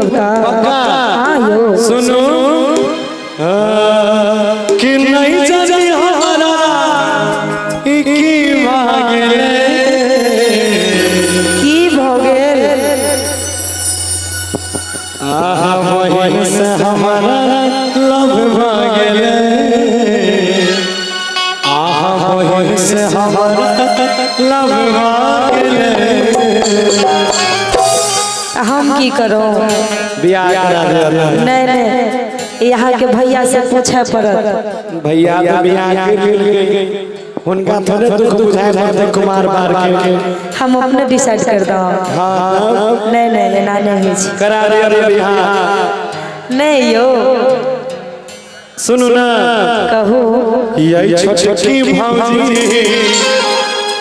तब तऽ। पक्का? हाँ यौ। सुनू कि नहीं जानी हमारा ई की भऽ गेलै। की भऽ गेल? आहा बहिन से हमारा लव भऽ गेलै। आहा बहिन से हमारा लव भऽ गेलै। हम की करू? बियाह करा दिअ। नहीं नहीं, यहाँ के भैया से पूछे पड़त। भैया तो बियाह कर लेलकै, हुनका थोड़े दुख बुझाय पड़तै कुमार बार के। हम अपने डिसाइड कर दो। हाँ। नहीं नहीं, एना नहीं होइ छै। करा दिअ रे बियाह। नहीं यौ। सुनू ना। कहू। यही छोटकी भौजी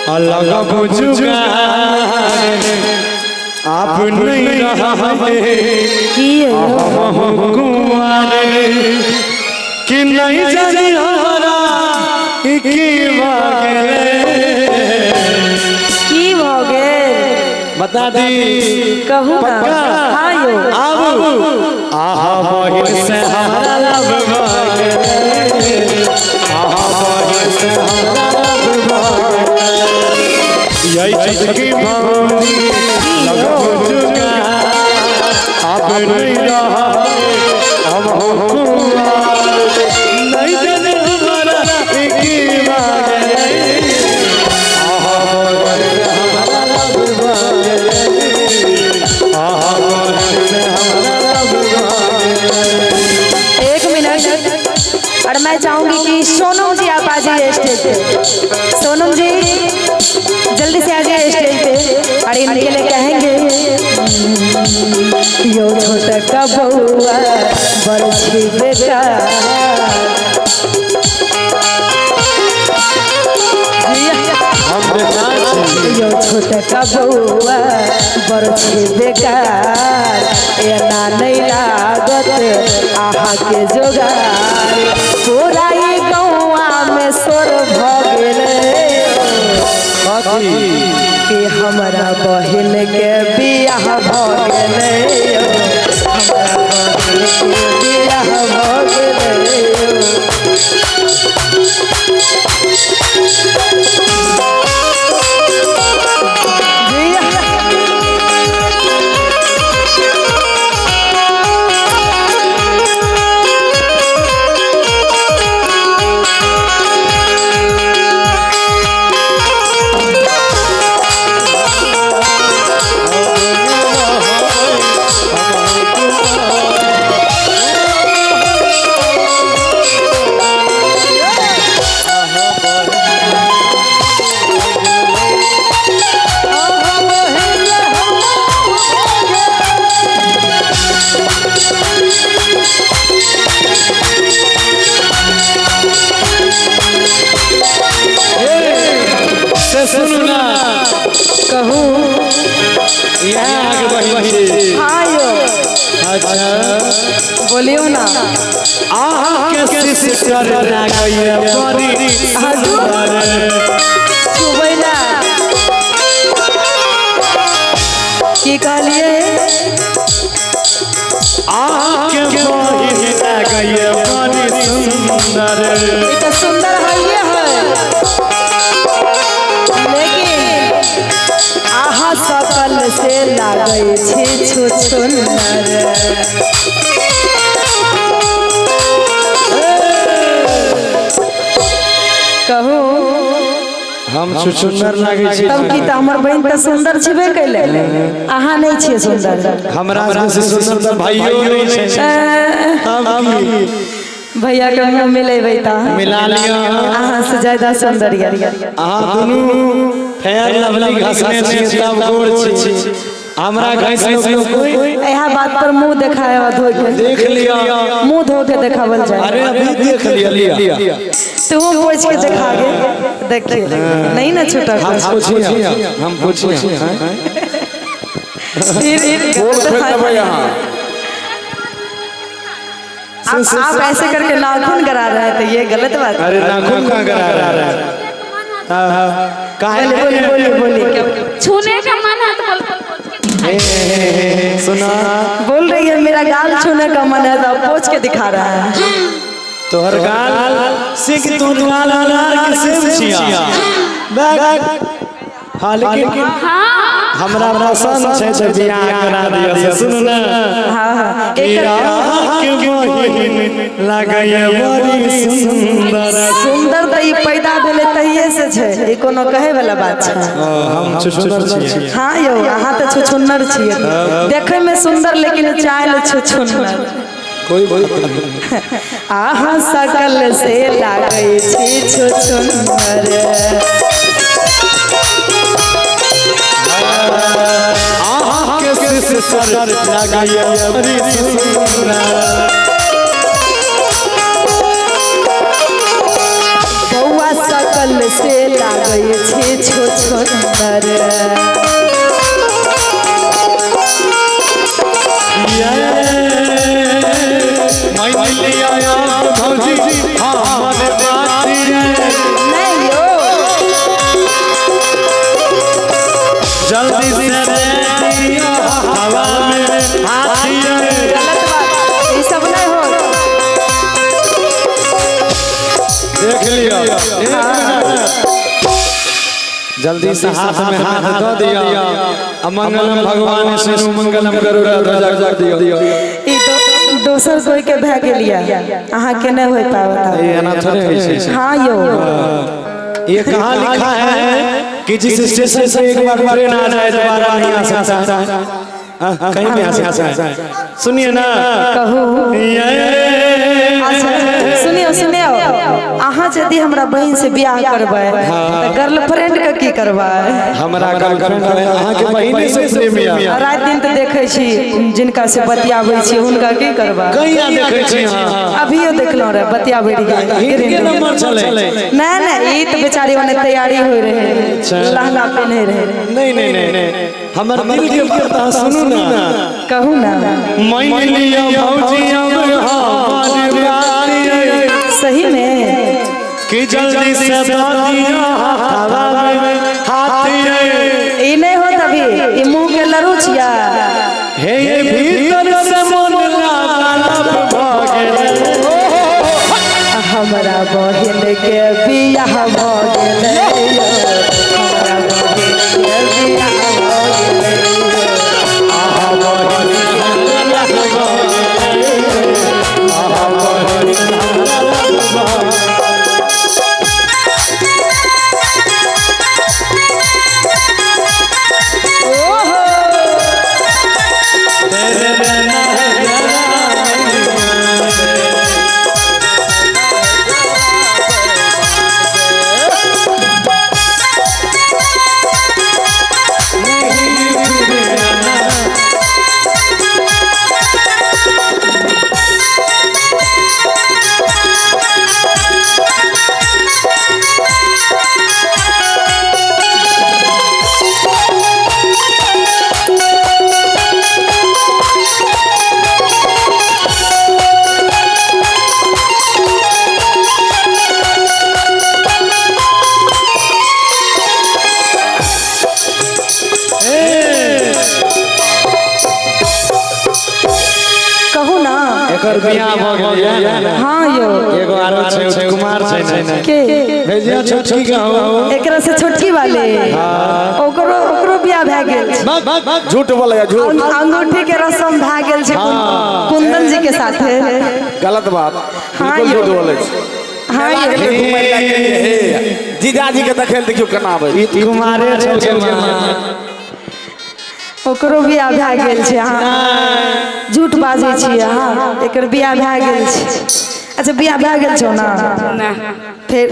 अलग बुजुर्ग आप नहीं रहे की यौ? हम कुंवार कि नहीं जानी हमारा ई की भऽ गेलै। की भऽ गेल? बता दी? कहू ना। पक्का? हाँ यौ। आबू। आहा बहिन से हमरा लव भऽ गेलै। आहा बहिन से हमरा लव भऽ गेलै। यही छोटकी भौजी लग बुजुर्ग आप नहीं रहे हम कुंवार नहीं जाने हमारा ई की भऽ गेलै। आहा बहिन से हमरा लव भऽ गेलै। आहा बहिन से हमरा लव भऽ गेलै। एक मिनट, और मैं चाहूंगी कि सोनम जी आप आ जाइए स्टेज पे। सोनम जी, जल्दी से आ जाइए स्टेज पे और इनके लिए कहेंगे, यो छोटका बउआ बड़ छी बेकार। हम बेकार छी? यो छोटका बउआ बड़ छी बेकार, एना नहीं लागत अहाँ के जोगार। पूरा ई गौआ में शोर भऽ गेलै कथी? कि हमरा बहिन के बियाह भऽ गेलै। हमरा बहिन के बियाह भऽ गेलै। से सुनू ना। कहू। इएह अहाँके बहिन छी? हाँ यौ। अच्छा। बोलियौ ना। अहाँके सिस्टर लागैए बड़ी सुंदर। छुबै ना। की कहलिए? अहाँके बहिन लागैए बड़ी सुंदर। ई तऽ सुंदर हइए है, लेकिन अहाँ सकल से लागै छी छुछुनर। कहू। हम छुछुनर लागै छी? तब की, तऽ हमर बहिन तऽ सुंदर छेबे कैले, अहाँ नहि छियै सुंदर। हमरा से सुंदर तऽ भाइयो नहि छै। तब की? भैया के मुँह मिलेबै तऽ मिला लिअ। अहाँ से ज्यादा सुंदर यऽ। अहाँ दुनू फेयर लवली घसने छी तब गोर छी, हमरा घसि लो कोई। इएह बात पर मुँह देखाय धो के। देख लिअ। मुँह धो के देखावल जाए। अरे, अभी देख लिअ, लिअ। तू पोछ के देखा गे, देखिए नहीं ना छूटा। हम पूछिए, हम पूछिए। फिर बोल फेंक देबै अहाँ। आप ऐसे करके नाखून करा रहे हैं तो ये गलत बात है। अरे, नाखून कहाँ करा रहा है? हाँ, हाँ, काहे? बोलिए, बोलिए, बोलिए। छूने का मन है तो बोल। सुना। बोल रही है मेरा गाल छूने का मन है तो पोछ के दिखा रहा है। तोहर गाल से कि तोहर गाल अनार के सेब छिया। हाँ लेकिन हमरा पसंद छै से बियाह करा दियो। सुन ना। हाँ हाँ के बहिन लागैया बड़ी सुंदर। सुंदर त ई पैदा भेलै तहिए से छै, ई कोनो कहे वाला बात छै। हम छुछुनर छियै। हाँ यौ अहाँ तऽ छुछुनर छियै, देखै में सुंदर लेकिन चाल छुछुनर। कोई कोई अहाँ सकल से लागै छी छुछुनर। अहाँ के सिस्टर लागैया बड़ी सुंदर। बौआ सकल से लागै छी छुछुनर। नहीं यो जल्दी से हवा में हाथी। गलत बात, ई सब नहीं हो। देख लियो जल्दी से हाथ में हाथ दो दिया। अमंगलम भगवान विष्णु मंगलम गरुड़ ध्वजा कर दियो। ई दोसर कोई के भए गेलिया, अहाँ के नहीं होय पावत। ये एना थोड़े होय छै। हाँ यो ये कहाँ लिखा है कि जिस स्टेशन से एक बार ट्रेन आ जाए दोबारा नहीं आ सकता है, कहीं भी आ सकता है। सुनिए ना। कहू। अच्छा सुनियो सुनियो, अहाँ यदि हमरा बहिन से बियाह करबै तऽ गर्लफ्रेंड के की करबै? हमरा गर्लफ्रेंड अहाँ के बहिन से प्रेम या। राति दिन तऽ देखै छी जिनका से बतियाबै छी हुनका की करबै? कहिया देखै छी अहाँ? अभियो देखलहुँ रे बतियाबै रहियै। नंबर छलै? नहीं नहीं ई तऽ बेचारी ओने तैयारी होय रहे, लहंगा पहिने रहे। नहीं नहीं नहीं हमर दिल के बात सुनू ना। कहू ना। मान लिया भौजी अब हमार बारी सही में कि जल्दी से दिया हवा में हाथ। ई नहीं होत अभी, ई मुंह के लरू छिया। हे ये भीतर से मन लाल भ गेलै। हमरा बहिन के बियाह भ गेलै। हमरा बहिन के बियाह भ गेलै। आहा बहिन बियाह भ गेलै। आहा बहिन बियाह भ गेलै। कहू ना। एकर बियाह भ गेलै। हाँ यो एगो आरो छै कुमार छै ने के भेजिया छोटकी के हो। एकरा से छोटकी वाले। हाँ। ओकरो ओकरो बियाह भए गेल। झूठ बोलैया झूठ। अंगूठी के रसम भए गेल छै कुंदन जी के साथे। गलत बात, बिल्कुल झूठ बोलै छै। हाँ जीजाजी के देखै देखियौ केना आबै। कुमारे छै। ओकरो बियाह भए गेल छै। अहाँ झूठ बाजै छियै। अहाँ एकर बियाह भए गेल छै। अच्छा बियाह भए गेल छौ ना? फिर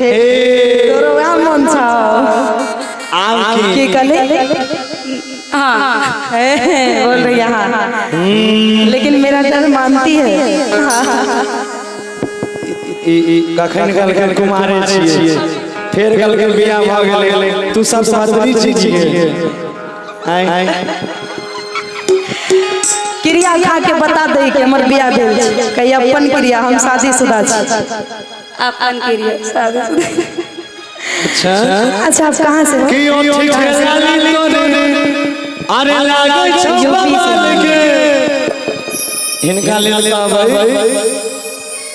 तोरो वएह मन छौ। की कहली? हाँ बोल रही है हाँ, लेकिन मेरा डर मानती है। कखन कहलकै कुमारे छियै, फेर कहलकै बियाह भऽ गेलै। तू सब बात छियै। क्रिया खा के बता दे कि हमर बियाह भेल छै। कही अपन क्रिया, हम शादीशुदा छी। अपन क्रिया शादीशुदा। अच्छा अच्छा आप कहाँ से हो? अरे लागै छौ यूपी से। बवाल गे हिनका लेल कहबै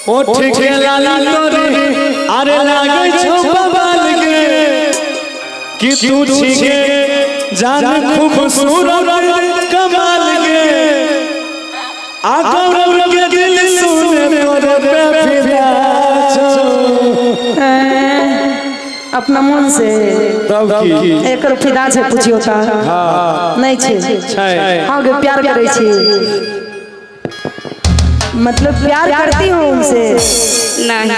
ओ ठीक है लाली तोरे अरे लागै छौ बवाल गे कि तू छिके जान खूबसूरत कमाल गे आ गौरव के दिल सुने तोरे पे फिदा छौ। अपना मन से तब की एकर फिदा छै पुछियो त नहीं छै। छै। हाँ गे प्यार करै छी, मतलब प्यार करती हूँ उनसे। नहीं।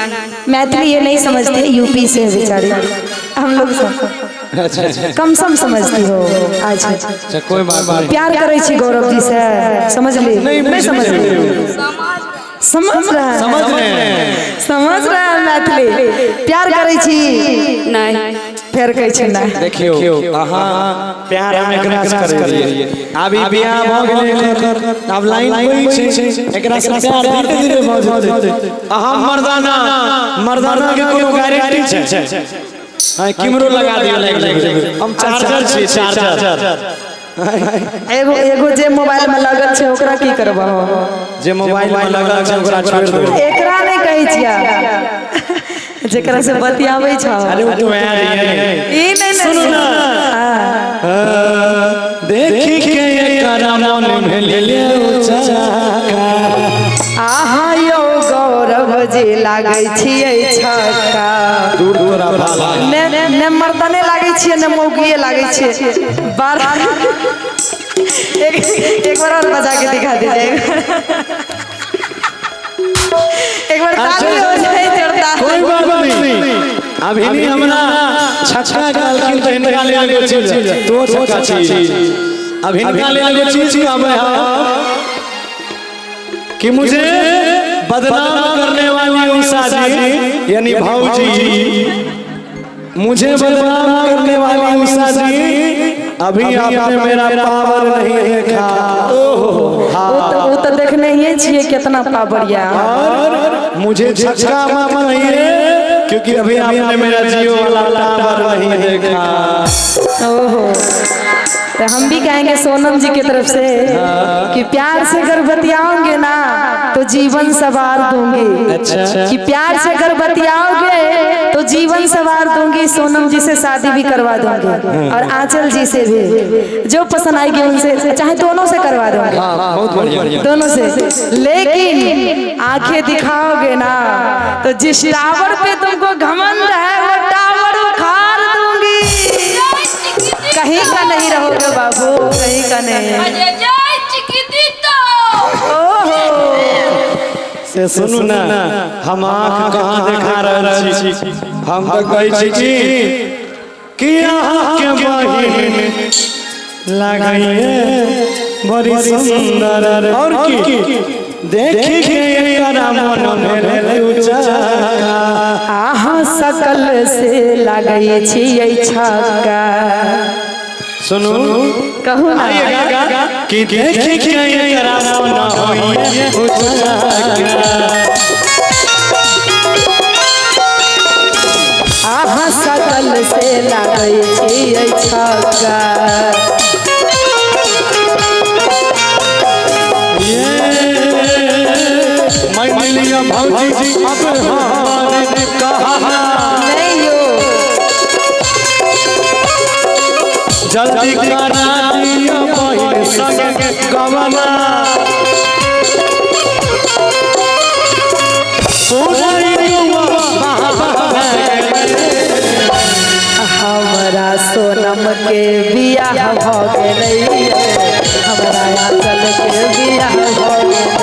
मैथिली ये नहीं समझते, यूपी से है बेचारी, हम लोग सब अच्छा अच्छा कम सम समझती हो। अच्छा अच्छा कोई बात नहीं। प्यार करै छी गौरव जी से, समझ ली? नहीं, नहीं समझ ली? समझ रहा है, समझ रहे हैं। समझ रहा है मैथिली। प्यार करै छी? नहीं। फेर कहै छै नहीं। देखियो अहाँ प्यार हम एकरा से करिए, आब ई बियाह भ गेलै एकर, आब लाइन होइ छै एकरा से प्यार धीरे धीरे भ जेतै। अहाँ मर्दाना मर्दाना के कोनो गारंटी छै? हां किमरो लगा दियो लागि जेबै। हम चार्जर छी, चार्जर। एगो एगो जे मोबाइल में लगल छै ओकरा की करबहो? जे मोबाइल में लगल छै ओकरा छोड़ि देबै। एकरा नहि कहै छियै, जेकरा से बतियाबै छौ। अरे ओ तो वएह रहियै। ई नहीं नहीं। सुनू ना। हाँ। देखी के एकरा मन भेलै उचाका। आहा यौ गौरव जी लागै छियै छक्का। दूर तोरा भाला। ने ने मर्दने लागै छियै ने मौगिए लागै छियै। बार एक एक बार और बजा के दिखा दीजिए, एक बार ताली हो जाए जोरदार। कोई बात नहीं, अभी नहीं हमरा छक्का कहलखिन तऽ हिनका लेल एगो चीज तो छक्का छी। अब हिनका लेल एगो चीज कहबै हम कि मुझे बदनाम करने वाली उषा जी यानी भाऊजी, मुझे बदनाम करने वाली उषा जी अभी आपने मेरा पावर नहीं देखा। ओ तो देखने ही छियै कितना पावर या। और मुझे छक्का मत कहिए क्योंकि अभी आपने मेरा जियो वाला टावर नहीं देखा। ओहो तो हम भी कहेंगे सोनम जी की तरफ से कि प्यार से अगर बतियाओगे ना तो जीवन सवार दूंगी। अच्छा। कि प्यार से अगर बतियाओगे तो जीवन सवार दूंगी, सोनम जी से शादी भी करवा दूंगी और आंचल जी से भी, जो पसंद आएगी उनसे, चाहे दोनों से करवा दूंगी। हाँ बहुत बढ़िया। दोनों से, लेकिन आंखें दिखाओगे ना तो जिस टावर पे तुमको घमंड है वो टावर उखाड़ दूंगी। कहीं का नहीं रहोगे बाबू, कहीं का नहीं। ओहो से सुनू ना, हम आँख कहाँ देखा रहल छी? हम तऽ कहै छी कि अहाँ के बहिन लागैए बड़ी सुंदर और की देखी के एकरा मन भेलै उचाका। आहा सकल से लागै छियै छक्का। सुनू कहू ना। आइएगा कि देखी के एकरा मन होइए उचाका। आहा सकल से लागै छियै छक्का। मैं लिया भौजी अब हमारे कहा नहीं यो जल्दी करा दिया बहिन संग गवना। हमरा सोनम के बियाह भ गेलै, हमरा आंचल के बियाह भ गेलै।